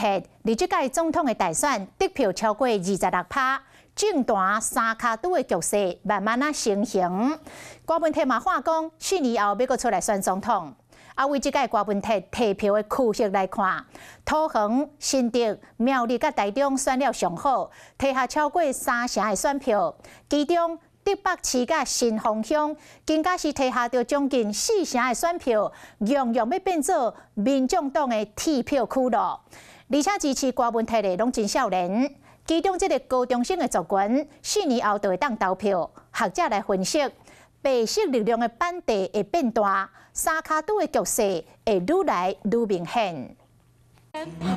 哲佇這屆總統的大選得票超過26%，政壇三跤拄的局勢慢慢仔成形。柯文哲嘛喊講，4年後欲閣出來選總統。啊，為這屆柯文哲提票的區域來看，桃園、新竹、苗栗佮台中選了上好，提下超過三成的選票。其中竹北市佮新豐鄉，更加是提下著將近四成的選票，樣樣欲變做民眾黨的鐵票區囉。而且支持柯文哲的攏真少年，其中這个高中生的族群，4年後就會當投票。學者來分析，白色力量的板塊會變大，三跤拄的局勢會愈來愈明顯。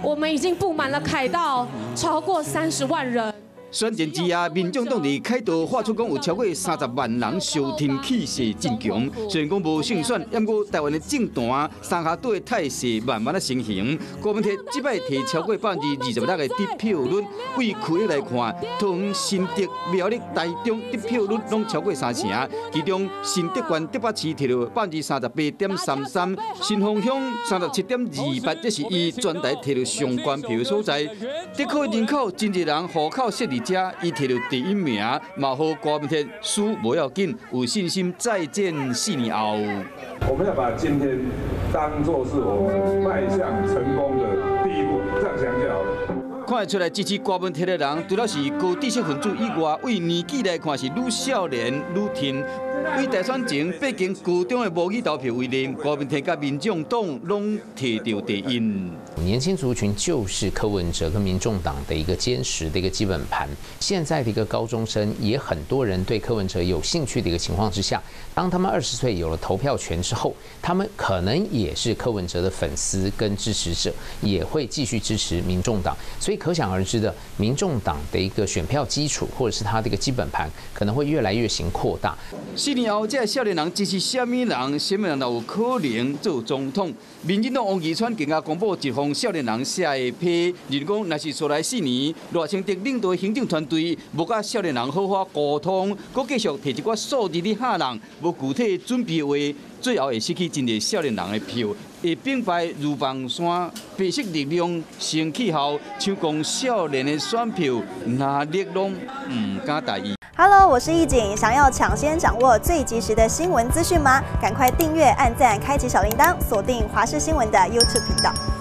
我們已經佈滿了凱道，超過30萬人。選戰之夜，民眾黨佇凱道喊出講有超過30萬人收聽，氣勢真強。雖然講無勝選，毋過台灣的政壇三跤拄的態勢慢慢仔成形。柯文哲這擺提超過26%的得票率，對區域來看，桃園、新竹、苗栗、台中得票率攏超過三成。其中新竹縣竹北市提著38.33%，新豐鄉37.28，這是伊全台提著上懸票的所在。得考人口真濟人戶口設佇遮，伊提著第一名，嘛予柯文哲輸無要緊，有信心再戰4年後。我們要把今天當作是我們邁向成功的第一步，這樣想就好了。看得出來支持柯文哲的人，除了是高知識分子以外，對年紀來看是愈少年愈挺。以大選前八間高中的模擬投票為例，柯文哲佮民眾黨攏提著第一。年輕族群就是柯文哲跟民眾黨的一個堅實的一個基本盤。現在的一個高中生也很多人對柯文哲有興趣的一個情況之下，當他們20歲有了投票權之後，他們可能也是柯文哲的粉絲跟支持者，也會繼續支持民眾黨。所以可想而知的，民眾黨的一個選票基礎或者是他的一個基本盤，可能會越來越行擴大。4年後，這个少年人支持啥物人，啥物人就有可能做總統。民進黨王義川更加公布一封少年人寫的批，認講若是紲來四年，賴清德領導行政團隊無佮少年人好好溝通，閣繼續提一寡數字咧嚇人，無具體準備話，最後會失去真濟少年人的票，會兵敗如山倒，白色力量成氣候，搶攻少年的選票，哪力攏毋敢大意。 Hello，我是易景，想要搶先掌握最及時的新聞資訊嗎？趕快訂閱、按讚、開啟小鈴鐺，鎖定華視新聞的 YouTube 頻道。